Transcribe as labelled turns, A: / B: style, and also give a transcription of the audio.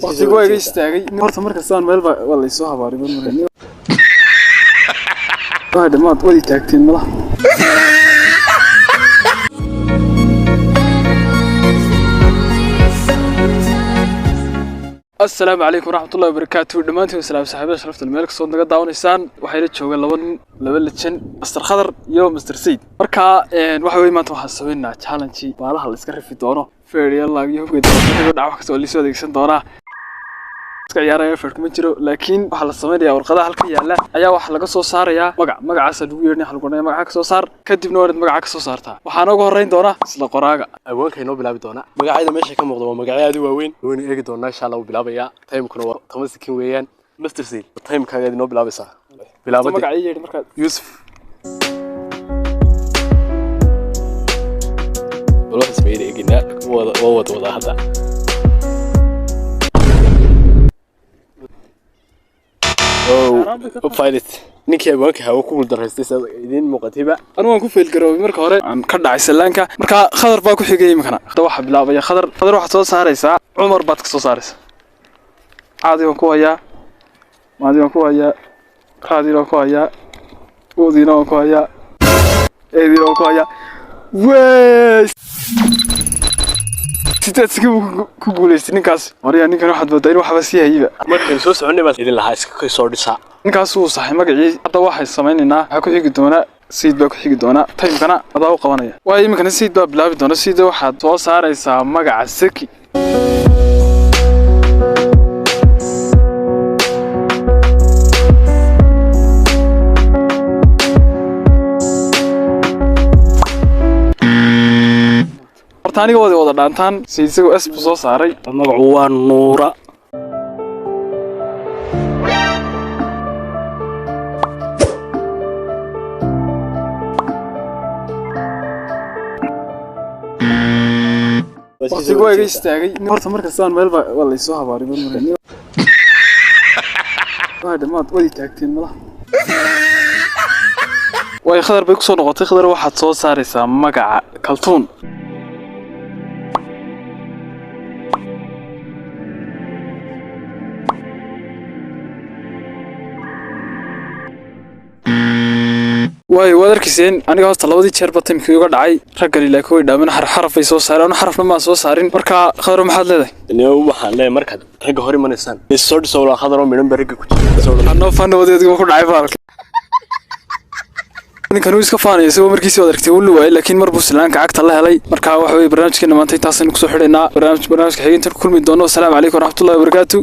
A: Waqtigu waa iga istaagay. Horta markastaan meel baa waa laysoo habaaray marmar. Waa dhammaad wadi taagteen malaha. Asalaamu calaykum waraxmatullahi wabarakaatu. Dhammaantiin salaam saaxiibada sharafta meel kastoo naga daawanaysaan. Waxayla joogaan laba nin, laba lejan, Master Khadar iyo Master Sayid. Marka waxa weye, maanta waxaan sameynaa challenge baalaha la iska rifi doono, feer iyo laag iyo hubka dhac, wax kasta oo liisoo adeegsan doonaa. Iska ciyaaraya, feer kuma jiro, laakiin waxaa la sameynayaa warqadaha halka yaalla ayaa waxaa laga soo saarayaa magac. Magacaasa lagu yeedhin, waxa lagu odhanaya magaca ka soo saar, kadibna waa inaad magaca ka soo saartaa. Waxaana ugu horreyn doona isla qoraaga.
B: Abwaanka inoo bilaabi doona. Magacyada meesha ka muuqda waa magacyo aad u waaweyn, waynu eegi doonaa insha Allah. Wuu bilaabayaa, timekuna waa 10 second weeyaan. Master Sayid, timekaaga inoo bilaabaysaa, bilaabadii.
A: Magaca ii yeedhi markaad.
B: Yusuf. Bal waxaan sameeyay eeginaa, waa wada wadaa hadda. Oh, pilot ninkii abwaanka hawo ku guuldaraystay, sida idiin muuqatayba.
A: Anigu waan ku failgaroobay marka hore, aan ka dhacay sallaanka. Marka Khadar baa ku xigay iminkana. Hadda waxaa bilaabaya Khadar. Khadar, waxaad soo saaraysaa Cumar baad ka soo saaraysaa. Caadi waan ku hayaa, maadi waan ku hayaa, raadiina waan ku hayaa, udiina waan ku hayaa, eediina waan ku hayaa. Wey, 8 second buu ku guulaystay ninkaas. Waryaa, ninkan waxaad moodaa in waxba sii hayba.
B: Markaynu soo soconay baan idin lahaa iska soo dhisaa.
A: Ninkaas wuu saxay magacii. Hadda waxay samaynaynaa, waxaa ku xigi doona Sayid baa ku xigi doona. Timekana adaa u qabanaya, waayo iminkana Sayid baa bilaabi doona. Sayid, waxaad soo saaraysaa magaca Saki. Horta aniga wada dhaantaan. Sayid isagoo S buu soo saaray.
B: Magacu waa Nuura.
A: Waqtigu waa iga istaagay. Horta markastaan meel baa waa laysoo habaaray marmar. Waa dhammaad wadi taagteen malaha. Waayo, Khadar bay kusoo noqotay. Khadar, waxaad soo saaraysaa magaca Kaltuun. Waayo, waad arkayseen aniga hoosta labadii jeerba timekii uga dhacay. Raggani laakiin way dhaamin, xaraf xaraf bay soo saareen, anu xarafna maan soo saarin. Marka Khadar, maxaad leedahay?
B: Niyow, waxaan leeyahay markaad ragga hor imanaysaan is soo dhiso walaa. Khadar oo midhan ba ragga ku jira soo dhan.
A: Anoo fana wadeedguma ku dhacay baalka. Ninkan uu iska faanaya isagoo markiisii waad aragtay wuu waayay, laakiin mar buu silaanka cagta la helay. Marka waxa weye, barnaamijkeena maanta intaasaynu kusoo xidhaynaa. Barnaamijka xigeentan ku kulmi doono. Asalaamu calaykum waraxmatullahi wabarakaatu.